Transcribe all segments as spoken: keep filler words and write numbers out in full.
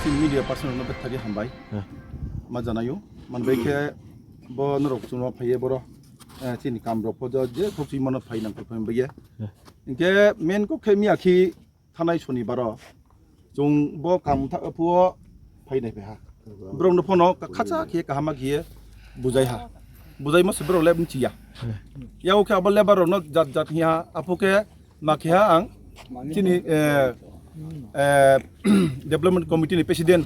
Chini media person no bethagi hambai. Hmm. Ma janayo. Man bai khe bo norok chungo phaiye boro. Eh, chini kam rok phojo je thok chini mano phai nang phai bai ye. Hmm. Inke main ko khe miya khi thanai soni baro. Chung bo kam tha phuo phai nai phe ha. Borok no phono khacha khe kahama khe bujai ha. Bujai ma se borok le bung chiya. Hmm. Yao khe abo lebar rok no jat jat hiya apu khe ma khe ha ang. Chini, eh, eh, development committee ni president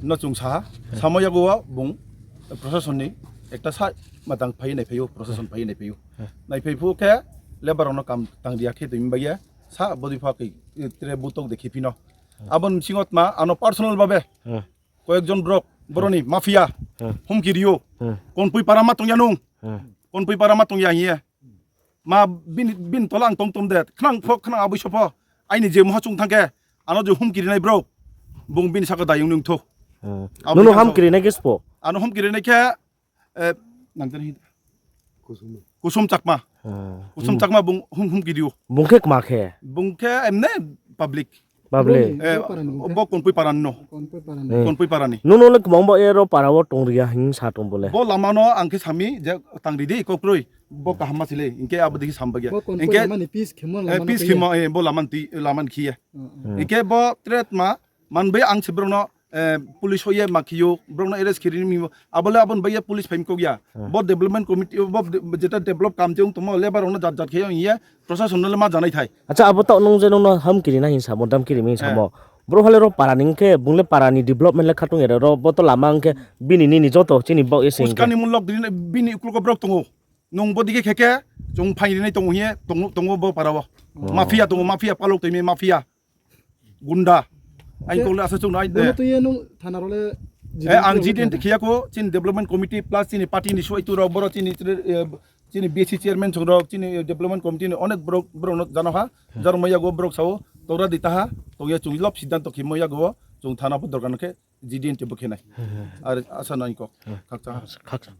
no chung saha, samo yago bung proshasoni ekta sa matang phai nai phaio, proshasoni phai nai phaio. Nai phai phu khe lebar rok no kam tang dia khe twi bai ye sa bodi pha khe tre butok de khipino. Abon singot ma ano personal babe koyekjon borok boroni mafia humki rio. Konpui para ma tongya nung. Konpui para ma tongya hiye. Ma bini, bini tola ang tong tom de. Khnang pho, khnang abui sopho. Aini je moha chung thangke. Ano je humki rinai bro. Bung bini saka dayung nung tho. Abo Nono yang hamki rinai ke spo? Ano humki rinai ke, eh, nang tani. Kusum Chakma. Kusum Chakma bung hum, humki rio. Bung khe kma khe? Bung khe emne public. Babli. Eh, bo Konpui parani no. Konpui parani. Nono le kwbangma ero para o tong ria hing sa tong bole. Bo lama no ang khe sami je tang ridi kokroi. Bo kaham ma sile. Inke abo dikhi sam bagya. Inke peace khemo, eh, peace khemo, eh, bo laman ti, laman khiye. Inke bo tret ma man bai ang se borok no, eh, police hoye ma khiyo, borok no arrest khirini mi abo le abon bai police phaim kok ya. Bo development committee, bo de-, jeta develop kam te ung tomo lebar rok no jat jat khiyo ye. Proshasonno le ma janai thai. Acha, abo to nung je nungno hamkiri na hinsa mo, damkiri mi hinsa mo. Bro hale ro para ni hwnkhe, bung le para ni development le khatung ere ro, bo to lama hwnkhe bini nini joto chini bok ese hwnkhe. Uskani mulok dini bini uklugo borok tongo. Nung bo dige kheke, chung phaini rinai tongo hiye, tongo, tongo bo para o. Mafia tongo, mafia palok twi mi mafia. Gunda. Ai kok le asa chung nai de. Bono twi nung thana ro le. Eh, ang G D N T khiya ko, chini development committee plus chini party ni suai tu rok, boro chini, eh, chini B C chairman chong rok, chini development committee ni onek borok, borok no jano ha, jar maya go borok sao, tora dita ha, tongya chung lop siddhanto khimo ya go, chung thana po dorkar khe G D N T bo khenai. Ar asa nai kok, khakcha ha. Khakcha.